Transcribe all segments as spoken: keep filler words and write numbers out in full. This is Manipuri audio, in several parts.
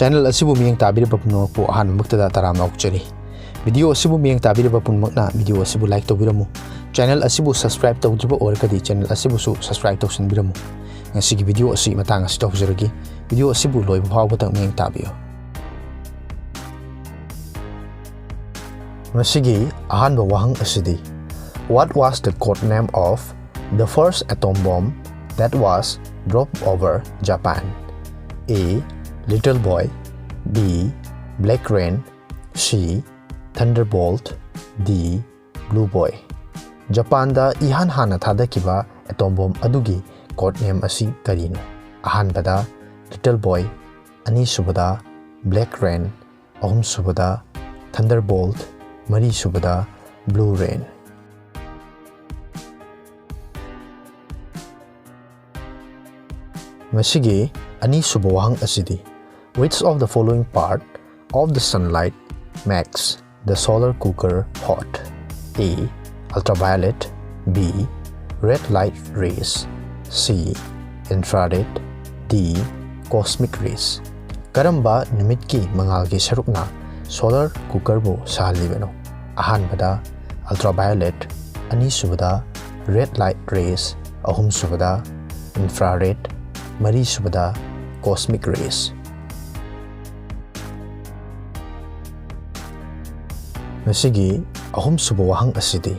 Channel ꯑꯁꯤꯕꯨ ꯃꯤꯠꯌꯦꯡ ꯇꯥꯕꯤꯔꯤꯕ ꯄꯨꯝꯅꯃꯛꯄꯨ ꯑꯍꯥꯟꯕꯃꯛꯇꯗ ꯇꯔꯥꯝꯅ ꯑꯣꯛꯆꯔꯤ꯫ Video ꯑꯁꯤꯕꯨ ꯃꯤꯠꯌꯦꯡ ꯇꯥꯕꯤꯔꯤꯕ ꯄꯨꯝꯅꯃꯛꯅ video ꯑꯁꯤꯕꯨ like ꯇꯧꯕꯤꯔꯝꯃꯨ꯫ Channel ꯑꯁꯤꯕꯨ subscribe ꯇꯧꯗ꯭ꯔꯤꯕ ꯑꯣꯏꯔꯒꯗꯤ channel ꯑꯁꯤꯕꯨꯁꯨ subscribe ꯇꯧꯁꯤꯟꯕꯤꯔꯝꯃꯨ꯫ ꯉꯁꯤꯒꯤ video ꯑꯁꯤ ꯃꯇꯥꯡ ꯑꯁꯤꯗ ꯍꯧꯖꯔꯒꯦ꯫ Video ꯑꯁꯤꯕꯨ ꯂꯣꯏꯕ ꯐꯥꯎꯕꯗꯪ ꯃꯤꯠꯌꯦꯡ ꯇꯥꯕꯤꯌꯨ꯫ ꯃꯁꯤꯒꯤ ꯑꯍꯥꯟꯕ ꯋꯥꯍꯪ ꯑꯁꯤꯗꯤ, What was the code name of the first atom bomb that was dropped over Japan? A. Little Boy. B. Black Rain. C. Thunderbolt. D. Blue Boy. ꯖꯄꯥꯟꯗ ꯏꯍꯥꯟ ꯍꯥꯟꯅ ꯊꯥꯗꯈꯤꯕ atom bomb ꯑꯗꯨꯒꯤ code name ꯑꯁꯤ ꯀꯔꯤꯅꯣ? ꯑꯍꯥꯟꯕꯗ Little Boy, ꯑꯅꯤꯁꯨꯕꯗ Black Rain, ꯑꯍꯨꯝꯁꯨꯕꯗ Thunderbolt, ꯃꯔꯤꯁꯨꯕꯗ Blue Rain꯫ ꯃꯁꯤꯒꯤ ꯑꯅꯤꯁꯨꯕ ꯋꯥꯍꯪ ꯑꯁꯤꯗꯤ, Which of the following part of the sunlight makes the solar cooker hot? A. Ultraviolet. B. Red light rays. C. Infrared. D. Cosmic rays. ꯀꯔꯝꯕ ꯅꯨꯃꯤꯠꯀꯤ ꯃꯉꯥꯜꯒꯤ ꯁꯔꯨꯛꯅ solar cookerꯕꯨ ꯁꯥꯍꯜꯂꯤꯕꯅꯣ? ꯑꯍꯥꯟꯕꯗ ultraviolet, ꯑꯅꯤꯁꯨꯕꯗ red light rays, ꯑꯍꯨꯝꯁꯨꯕꯗ infrared, ꯃꯔꯤꯁꯨꯕꯗ cosmic rays꯫ ꯃꯁꯤꯒꯤ ꯑꯍꯨꯝꯁꯨꯕ ꯋꯥꯍꯪ ꯑꯁꯤꯗꯤ,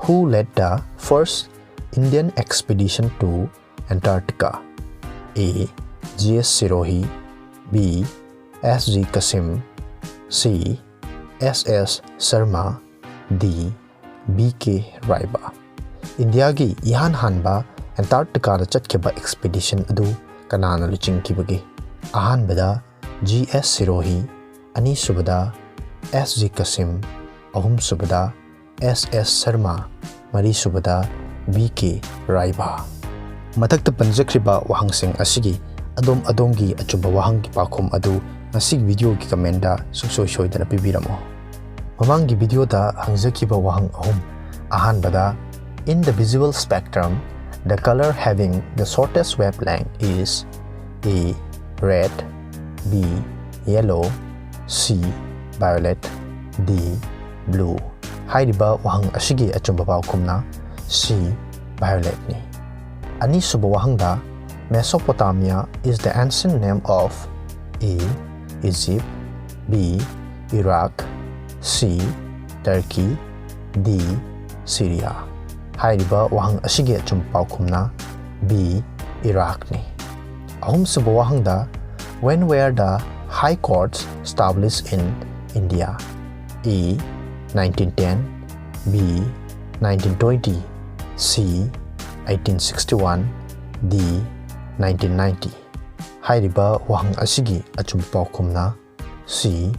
Who led the first Indian expedition to Antarctica? A. G S Sirohi. B. S G Kassim. C. S S Sarma. D. B K Raiba. ꯏꯟꯗꯤꯌꯥꯒꯤ ꯏꯍꯥꯟ ꯍꯥꯟꯕ ꯑꯦꯟꯇꯥꯔꯛꯇꯤꯀꯥꯗ ꯆꯠꯈꯤꯕ expedition ꯑꯗꯨ ꯀꯅꯥꯅ ꯂꯨꯆꯤꯡꯈꯤꯕꯒꯦ? ꯑꯍꯥꯟꯕꯗ G S Sirohi, ꯑꯅꯤꯁꯨꯕꯗ S G Kassim, ꯑꯍꯨꯝꯁꯨꯕꯗ S S Sarma, ꯃꯔꯤꯁꯨꯕꯗ B K Raiba꯫ ꯃꯊꯛꯇ ꯄꯟꯖꯈ꯭ꯔꯤꯕ ꯋꯥꯍꯪꯁꯤꯡ ꯑꯁꯤꯒꯤ ꯑꯗꯣꯝ ꯑꯗꯣꯝꯒꯤ ꯑꯆꯨꯝꯕ ꯋꯥꯍꯪꯒꯤ ꯄꯥꯎꯈꯨꯝ ꯑꯗꯨ ꯉꯁꯤꯒꯤ videoꯒꯤ commentꯗ ꯁꯨꯡꯁꯣꯏ ꯁꯣꯏꯗꯅ ꯄꯤꯕꯤꯔꯝꯃꯨ꯫ ꯃꯃꯥꯡꯒꯤ videoꯗ ꯍꯪꯖꯈꯤꯕ ꯋꯥꯍꯪ ꯑꯍꯨꯝ꯫ ꯑꯍꯥꯟꯕꯗ, In the visual spectrum, the color having the shortest wavelength is A. Red, B. Yellow, C. Violet, D. Blue꯫ ꯍꯥꯏꯔꯤꯕ ꯋꯥꯍꯪ ꯑꯁꯤꯒꯤ ꯑꯆꯨꯝꯕ ꯄꯥꯎꯈꯨꯝꯅ C. Violetꯅꯤ꯫ ꯑꯅꯤꯁꯨꯕ ꯋꯥꯍꯪꯗ, Mesopotamia is the ancient name of A. Egypt, B. Iraq, C. Turkey, D. Syria꯫ ꯍꯥꯏꯔꯤꯕ ꯋꯥꯍꯪ ꯑꯁꯤꯒꯤ ꯑꯆꯨꯝꯕ ꯄꯥꯎꯈꯨꯝꯅ B. Iraqꯅꯤ꯫ ꯑꯍꯨꯝꯁꯨꯕ ꯋꯥꯍꯪꯗ, When were the high courts established in India? A. nineteen ten, B. nineteen twenty, C. eighteen sixty-one, D. nineteen ninety꯫ ꯍꯥꯏꯔꯤꯕ ꯋꯥꯍꯪ ꯑꯁꯤꯒꯤ ꯑꯆꯨꯝꯕ ꯄꯥꯎꯈꯨꯝꯅ C.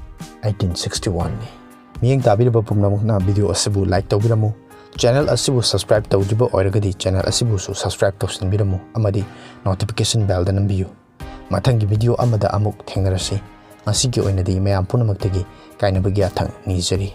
eighteen sixty-oneꯅꯤ꯫ ꯃꯤꯠꯌꯦꯡ ꯇꯥꯕꯤꯔꯤꯕ ꯄꯨꯝꯅꯃꯛꯅ video ꯑꯁꯤꯕꯨ like ꯇꯧꯕꯤꯔꯝꯃꯨ꯫ Channel ꯑꯁꯤꯕꯨ subscribe ꯇꯧꯗ꯭ꯔꯤꯕ ꯑꯣꯏꯔꯒꯗꯤ channel ꯑꯁꯤꯕꯨꯁꯨ subscribe ꯇꯧꯁꯤꯟꯕꯤꯔꯝꯃꯨ ꯑꯃꯗꯤ notification bellꯗ ꯅꯝꯕꯤꯌꯨ꯫ ꯃꯊꯪꯒꯤ video ꯑꯃꯗ ꯑꯃꯨꯛ ꯊꯦꯡꯅꯔꯁꯤ꯫ ꯉꯁꯤꯒꯤ ꯑꯣꯏꯅꯗꯤ ꯃꯌꯥꯝ ꯄꯨꯝꯅꯃꯛꯇꯒꯤ ꯀꯥꯏꯅꯕꯒꯤ ꯌꯥꯊꯪ ꯅꯤꯖꯔꯤ꯫